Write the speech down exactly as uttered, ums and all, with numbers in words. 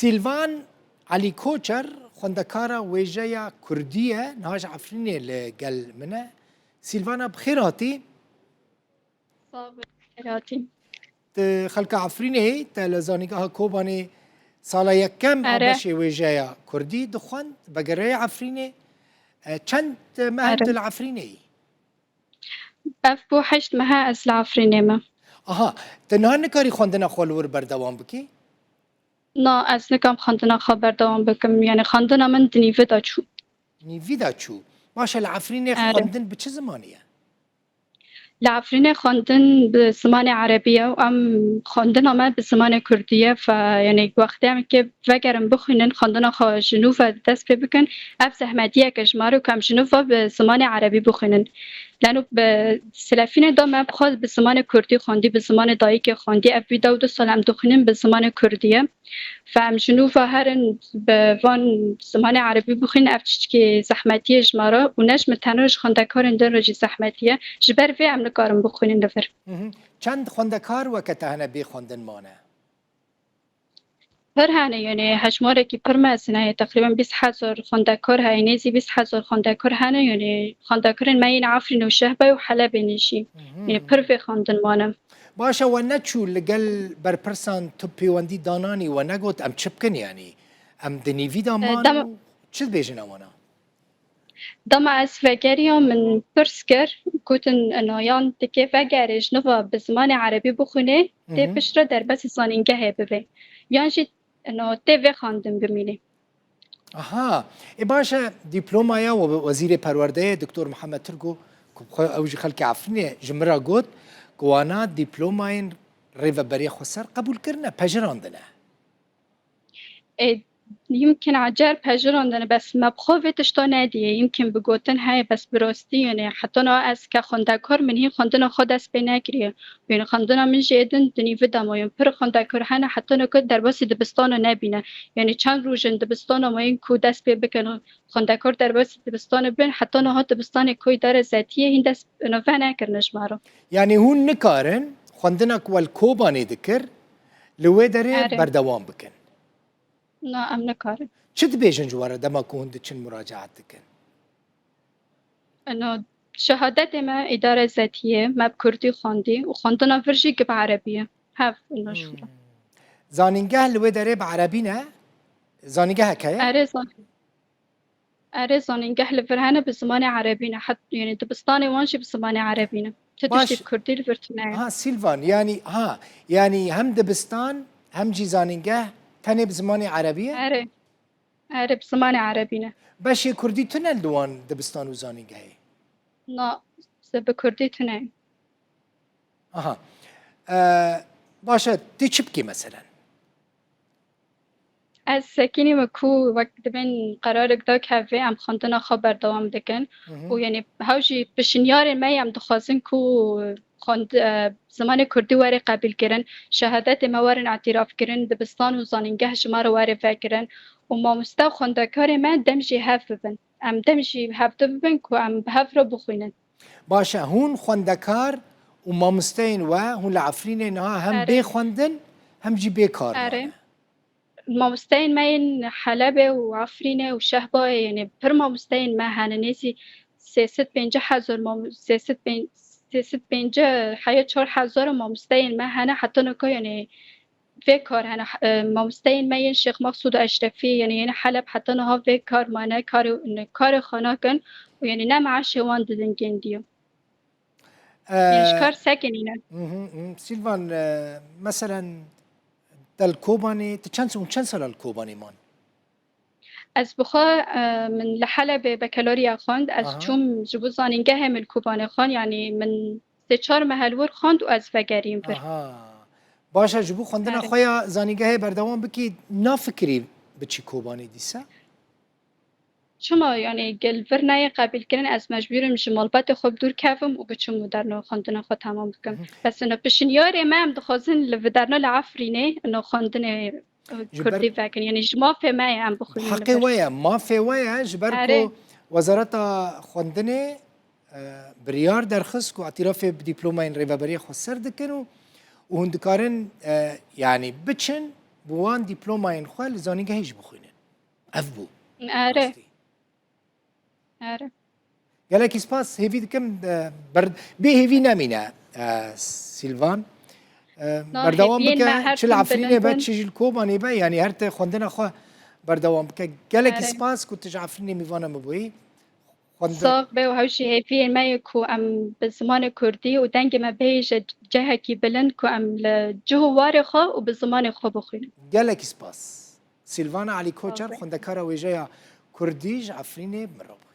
Sîlvan Elî Koçer, xwendekara wêjeya Kurdî ye, niha ji Efrînê li gel min e. Sîlvana, bi xêr hatî. Sax be, bi xêr hatî. Tu xelka Efrînê yî, te li Zanîngeha Kobanê sala yekem a Erê. beşê wêjeya Kurdî dixwend, vegeriyayî Efrînê. E, çend meh in Erê. tu li Efrînê yî? Ev bû heşt mehe ez li Efrînê me. Aha, tu niha nikarî xwendina xwe li wir berdewam bikî? Na, ez nikim xwendina xwe berdewam bikim. Yanî xwendina min di nîvî de çû. Nîvî de çû. Baş e, li Efrînê Erê. xwendin bi çi zimanî ye? Li Efrînê xwendin bi zimanê erebî ye û em xwendina me bi zimanê kurdî ye. Fe, yanî wextê em ê vegerin bixwînin, xwendina xwe ji nû ve dest pê bikin, ev zehmetiyek e ji me re ku em ji nû ve bi zimanê erebî bixwînin. Leno bi Silefînê de me bi xwe bi zimanê kurdî xwendî, bi zimanê dayikê xwendî. Ev vî dew du sal em dixwînin bi zimanê kurdî ye. Fe em ji nû ve herin bi van zimanê erebî bixwînin, ev tiştekî zehmetî ye ji me re û ne ji min tenê, ji xwendekarên din re jî zehmetî ye. Ji ber vê em nikarin bixwînin li vir. Hı hı. Çend xwendekar weke te hene bê xwendin mane? Pir hene, yanî hejmarekî pir mezin heye, teqrîben bîst hezar xwendekar heye, nêzî bîst hezar xwendekar hene, yanî xwendekarên me yên Efrîn û Şehba û Helebê ne jî. Hı hı. Yanî pir vê xwendin mane. Baş e, we neçû li gel berpirsan tu pêwendî dananî, we negot em çi bikin, yanî em di nîvî de E, man dema- û çi dibêjin ewana? Dema ez vegeriya min pirs kir, gotin, ino yan dikê vegerê ji nû ve bi zimanê erebî bixwînê, tê Mhm. piştre derbasî zanîngehê bibê. Yan jî ino tê vê xwendin bimînê. Aha. Ê baş e, dîplomaya we-, Wezîrê Perwerdeyê Doktor Mihemed Tirgo, ku bi xwe ew jî xelkê Efrînê, ji min re got ku wana dîplomayên rêveberiya xweser qebûl kirine, pejirandine. Ê, yimkin ecer pejirandine, bes me bi xwe vê tişta nediye. Yimkin bi gotin heye, bes bi rastî, yanî heta niha ez ke xwendekar, min hîn xwendina xwe dest pê nekiriye. Yanî xwendina min jî êdin di nîvî de maye. Pir xwendekar hene, heta niha derbasî dibistana nebîne. Yanî çend roj in dibistana mayin ku dest pê bikin, xwendekar derbasî dibistanê bin, heta niha dibistanê ku îdare zetiyê hîn dest, ino, venekirine ji me re. Yanî hûn nikarin xwendina ku we li Kobanê dikir, li wê derê Erê. berdewam bikin? Na, em nikarin. Çi dibêjin ji we re dema ku hûn diçin muracaat dikin? Ino, şehadetê me îdare zetiyê, me bi kurdî xwendî û xwendina vir jî bi erebî ye. Hev, ino, ji Hmm. Zanîngeh li wê derê bi erebî ne? Zanîngehek heye? Erê, zan-, erê, zanîngeh li vir hene, bi zimanê erebî ne. Het-, yanî dibistanê wan jî bi zimanê erebî ne. Tu Baş. tiştî bi kurdî li vir tune ye. Ha, Sîlvan, yanî, ha, yanî hem dibistan, hem jî zanîngeh tenê bi zimanê erebî ye? Erê. Erê, bi zimanê erebî ne. Beşê kurdî tune li wan dibistan û zanîngehê? Na, se bi kurdî tune. Aha. Ee, baş e, tê çi bikî meselen? Ez sekinîme ku wek dibên qerarek da kevê em xwendina xwe berdewam dikin. Hı hı. Û yanî hew jî pişinyarên me em dixwazin ku xwend-, e, zimanê kurdî were qebîlkirin, şehadetê me werin îtirafkirin, dibistan û zanîngeh ji me re were vekirin û mamoste û xwendekarê me dem jî hev bibin. Em dem jî hevdu bibin ku em bi hev re bixwînin. Baş e, hûn xwendekar û mamosteyên we, hûn li Efrînê niha hem Erê. bê xwendin, hem jî bê kar Erê. mane. Mamosteyên me yên Helebê û Efrînê û Şehbayê, yanî pir mamosteyên me hene, nêzî sê sed pêncî hezar mam-, sê sed pênc, sê sed pêncî heya çar hezar mamosteyên me hene, heta nika, yanî vê kar hene. E, mamosteyên me yên Şêx Mexsûd û Eşrefî, yanî yên Heleb heta niha vê kar mane, karê, karê xwe nakin û yanî ne meaşê wan didin gendiya. Yanî ji Ee, kar sekinîne. Hı hı, hı. Sîlvan, e, meselen, te li Kobanê, tu çend, hûn çend sala li Kobanê man? Ez bi xwe, e, min li Helebê bekeloriya xwend. Ez Aha. çûm ji bo zanîngehê min li Kobanê xwend. Yanî min sê çar meh li wir xwend û ez vegerîm vir. Aha. Baş e, ji bo xwendina Erê. xwe ya zanîngehê berdewam bikî, nafikirî biçî Kobanê dîsa? Çima, yanî, gel vir neyê qebîlkirin, ez mecbûr im ji malbatê xwe bi dûr kevim û biçim û derno xwendina xwe temam bikim. Mhm. Bes ino pişinyarê me, em dixwazin li viderna li Efrînê ino xwendinê, e, Ji ber kurdî vekin. Yanî ji mafê me ye em bixwînin li Heqê vir. we ye, mafê we ye, ji ber Erê. ku Wezareta Xwendinê, e, biryar derxist ku îtirafê bi dîplomayên rêveberiya xweser dikin û, û hûn dikarin, e, yanî biçin, bi wan dîplomayên xwe li zanîngehê jî bixwînin. Ev bû. Erê. Erê. Gelekî spas, hêvî dikim, e, ber, bê hêvî nemîne, e, Sîlvan. E, berdewam bike, çi li Efrînê be, çi jî li Kobanê be, yanî her te xwendina xwe berdewam bike. Gelekî spas ku tu ji Efrînê mîvana me bûyî. Sax be û hewşî hêviyên me ye ku em bi zimanê kurdî û dengê me bihêje cihekî bilind ku em li cih û warê xwe û bi zimanê xwe bixwînin. Gelekî spas. Sîlvana Elî Koçer, xwendekara wêjeya kurdî ji Efrînê, bi min re bû.